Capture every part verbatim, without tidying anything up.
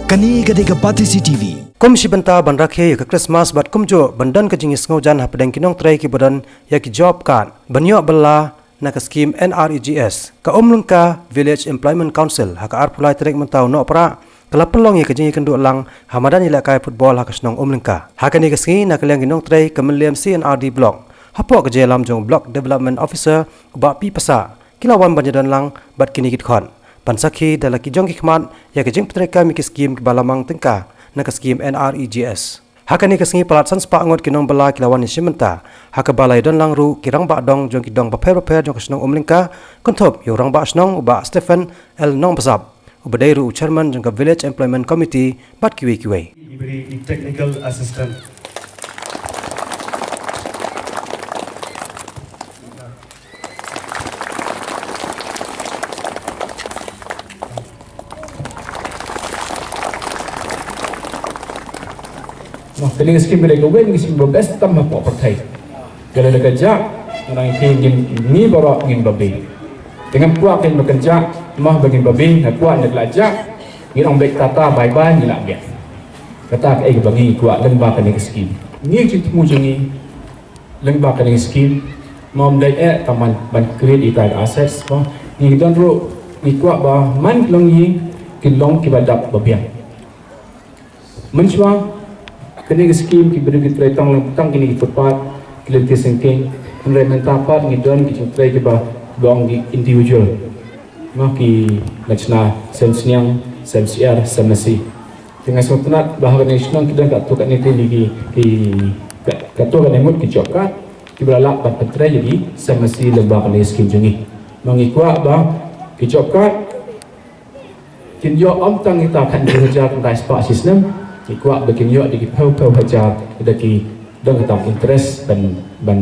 Kane ka dei ka Batesi T V. Kum shi bynta ban rakhe ïa ka Christmas bad kumjuh ban don ka jingïasngewjan hapdeng ki nongtrei kiba don ïa ki job card ban ïoh bylla na ka skim N R E G S, ka Umlyngka Village Employment Council ha ka arphew lai tarik mynta u Nohprah ka la pynlong ïa ka jingïakynduh lang ha madan ïalehkai football ha ka shnong Umlyngka. Ha kane ka sngi na ka liang ki nongtrei ka Mylliem C and R D Block hapoh ka jingïalam jong u Block Development Officer u Bah P Passah ki la wan ban ïadon lang bad kine ki dkhot ban sakhi da la ki jong ki khmat ïa ka jingpyntreikam ïa ki skim kiba la mang tyngka na ka skim N R E G S. Ha kane ka sngi palat san spah ngut ki nongbylla ki la wan ïashim bynta ha kaba la ïadon lang ruh ki rangbah dong jong ki dong bapher bapher jong ka shnong Umlyngka, kynthup ïa u rangbah shnong u Bah Stephen L Nongbsap uba dei ruh u chairman jong ka Village Employment Committee bad kiwei kiwei. Delivery, technical assistant. Noh, kane ka skim ka dei kawei na ki skim ba best tam hapoh pyrthei. Ka la da ka jack, nga ong ïa phi, ngin, ngi baroh ngin babe. Te ngam kwah kein ba kan jack, mo ba ngin babe, nga kwah na ka la jack, ngin ong beit tata bye bye, ngi lah biang. Kata kaei kaba ngi kwah lyngba kane ka skim. Ngi jingthmu jong ngi lyngba kane ka skim, mo ym dei eh tang ban, ban create ïa kita ki assets, mo. Ngi don ruh, ngi kwah ba man ki long ngi, kin long kiba dap ba biang. Mynshuwa kane ka skim ki briew ki trei tang, tang kine ki footpath, ki lynti syngkien, hynrei mynta pat ngi don ki jingtrei kiba long ki individual. Mo, ki na shna sem sniang, sem syiar, sem masi. Te nga sngewtynnat ba ha kane ka shnong ki don katto katne tylli ki, ki, katto katne ngut ki job card kiba la lah ban pyntrei ïa ki sem masi lyngba kane ka skim jong ngi. Mo, ngi kwah ba ki job card kin ïoh ym tang kita khathynriew hajar khyndai spah shi snem, ngi kwah ba kin ïoh da ki phew phew hajar, da ki don kata ka interest ban, ban,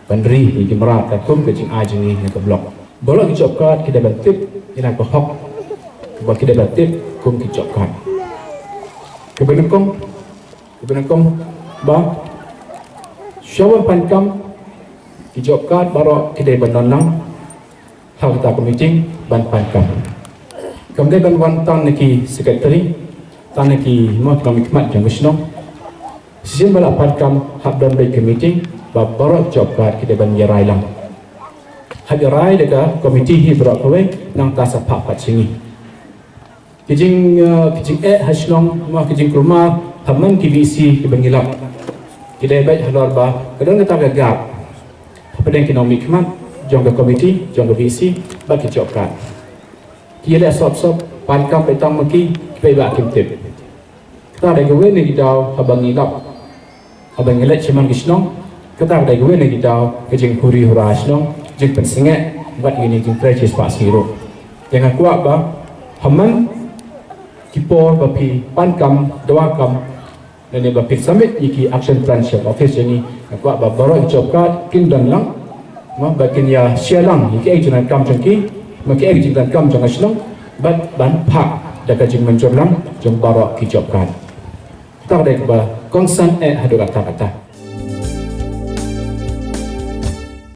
ban ri ïa ki mrad katkum ka jingai jong ngi na ka block. Baroh ki job card ki dei ban tip ïa la ka hok ba ki dei ban tip kum ki job card. Kaba nyngkong, kaba nyngkong ba shuwa ban pan kam ki job card baroh ki dei ban don lang ha kata ka meeting ban pan kam. Kam dei ban wan tang na ki secretary, tang na ki mo ki nongmihkhmat jong ka shnong. Shisien ba la pan kam hap don beit ka meeting ba baroh job card ki dei ban ïarai lang. Hap ïarai da ka committee hi baroh kawei nangta sa phah pat sha ngi. Ki jing, eh, ki jingeh ha shnong, mo, ki jingkulmar ha man ki V C kiba ngi lap, ki dei beit halor ba ka don kata ka gap hapdeng ki nongmihkhmat jong ka committee, jong ka V C bad ki job card. Ki ïaleh sop sop, pan kam beit tang ma ki, kiwei pat kim tip. Kata dei kawei na ki daw haba ngi lap, haba ngi leit sha man ki shnong, kata ka dei kawei na ki daw ka jinghuri hura shnong, jingpynsangeh bad kine ki jingtrei shispah shisngi ruh. Te nga kwah ba ha man ki por ba phi pan kam, dawa kam, lane ba phi submit ïa ki action plan sha office jong ngi, nga kwah ba baroh ki job card kin don lang, mo, ba kin ïa share lang ïa kiei ki jingdonkam jong ki, mo, kiei ki jingdonkam jong ka shnong, bad ban phah da ka jingmynjur lang jong baroh ki job card. Kata ka dei kaba kongsan eh haduh katta katta.